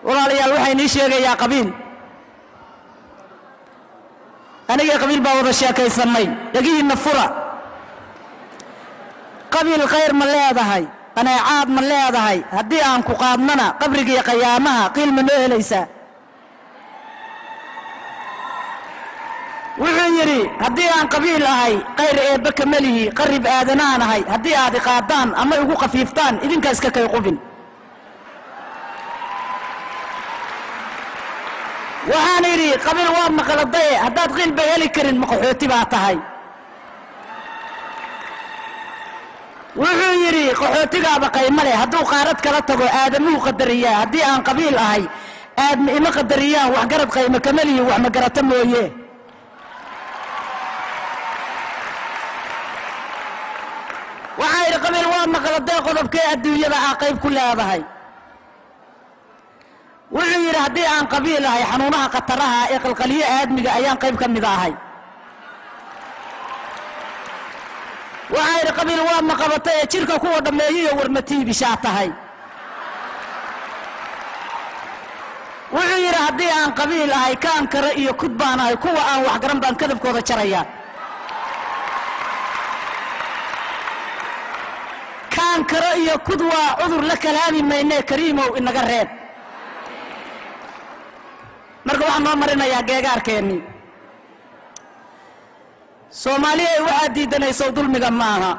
Walaalayaal, waxaa inii sheegayaa qabiil. Anigii qabiil baa wada sheekaysannay. Dhegihiinna fura. Qabiil, khayr ma leedahay? Qaneecaad ma leedahay? Haddii aan ku qaadnana, qabrigii qayaamaha qiil ma noo helaysaa? Wuxuu yidhi, haddii aan qabiil ahay, khayr eebbe kama lihi, qarib aadanaan ahay. Haddii aad iqaadaan ama igu khafiiftaan, idinka iska kay qubin. Waxaan idhi, qabiil waa maqaladaye, haddaad qiil ba heli karin, maqaxooti baa tahay. Wuxuu yidhi, qaxootigaaba qaymo leh, hadduu qaarad kala tago aadamuhu qadariyaa. Haddii aan qabiil ahay, aadma ima qadariyaan, waxgarad qaymo kama lihi, wax magarata mooye. Waxaa yidhi, qabiil waa maqaladee, qodobkee adduunyada aa qayb ku leedahay? Wuxuu yidhi, haddii aan qabiil ahay, xanuunaha khataraha ee qalqaliyo aadmiga ayaan qayb ka mid ahay. Waxaa yidhi, qabiil waa maqabata ee jidhka kuwa dhammeeyiyo warmatiibishaa tahay. Wuxuu yidhi, haddii aan qabiil ahay, kaan kare iyo kud baan ahay, kuwa aan waxgaran baan kadabkooda jaraya. Kaan karo iyo kud waa cudur la kalaami maynee, Kariimow inaga reeb. Marka waxaan noo marinayaa geegaarkeennii. Soomaaliyay, waxaad diidanaysow dulmiga maaha.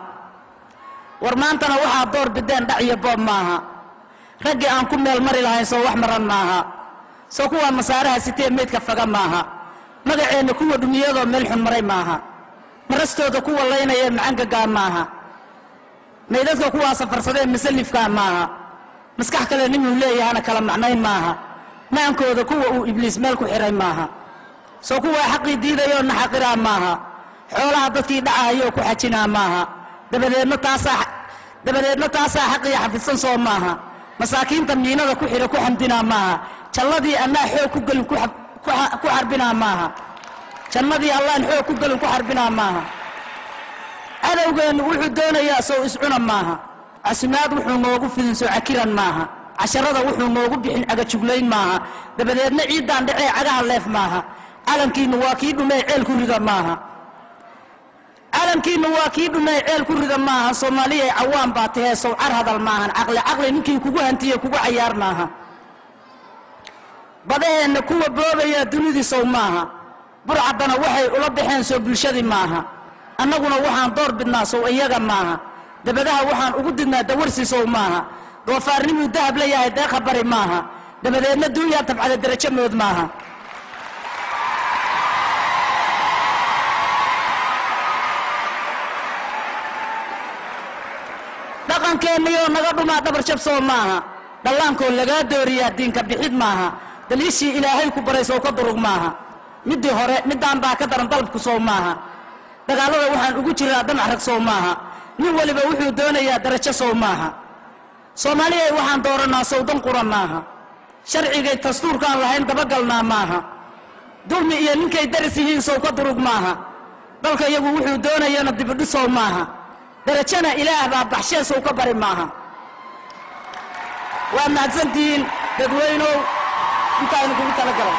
War maantana waxaad door bideen dhac iyo boob maaha. Raggii aan ku meel mari lahayn soo wax maran maaha. Soo kuwaa masaaraha sitee meydka faga maaha. Magaceenna kuwa dhumiyadoo meel xun maray maaha. Marastooda kuwa laynayee macangagaa maaha. Maydadka kuwaa safarsadee masalifkaa maaha. Maskax kale nimuu leeyahana kala macnayn maaha. Maankooda kuwa uu Ibliis meel ku xidhay maaha. Soo kuwaa xaqii diidayoo naxaqiraa maaha. Xoolaha dadkii dhacahayoo ku xajinaa maaha. Dabadeedna taasaa xaqii xafidsan soo maaha. Masaakiinta miinada ku xidha ku xamdinaa maaha. Jalladii annaa xoog ku gelin ku xarbinaa maaha. Jannadii Allaan xoog ku gelin ku xarbinaa maaha. Cadowgeennu wuxuu doonayaa sow iscuna maaha. Casumaad wuxuu noogu fidin soo cakiran maaha. Casharada wuxuu noogu bixin cagajuglayn maaha. Dabadeedna ciiddaan dhacee cagaha leef maaha. Calankiinnu waa kii dhumee ceel ku rida maaha. Calankiinnu waa kii dhumee ceel ku rida maaha. Soomaaliyay, cawaan baa tahee, sow car hadal maahan. Caqli caqli ninkii kugu hantiye kugu cayaar maaha. Badaheenna kuwa boobaya dunidii sow maaha. Burcaddana waxay ula baxeen soo bulshadii maaha. Annaguna waxaan door bidnaa sow iyaga maaha. Dabadaha waxaan ugu didnaa dawarsi sow maaha. Doofaarnimuu dahab la yahay deeqa bari maaha. Dabadeedna duunyaa tabcada derajo mood maaha. Dhaqankeenniyoo naga dhumaa dhabarjab soo maaha. Dhallaankoo lagaa dooriyaa diinka bixid maaha. Daliishii Ilaahay ku baray sow ka durug maaha. Middii hore middaan baa ka daran dalabku sow maaha. Dagaallada waxaan ugu jiraa damac rag sow maaha. Nin waliba wuxuu doonayaa darajo sow maaha. Soomaaliyay, waxaan dooranaa sowdan qura maaha. Sharcigay dastuurkaan lahayn dabagalnaa maaha. Dulmi iyo ninkay daris yihiin sow ka durug maaha. Dalka iyagu wuxuu doonayana dibidhisow maaha. Darajana Ilaah baa baxshee, sow ka bari maaha. Waa mahadsantihiin, dadweynow, intaaynu kugu talagalay.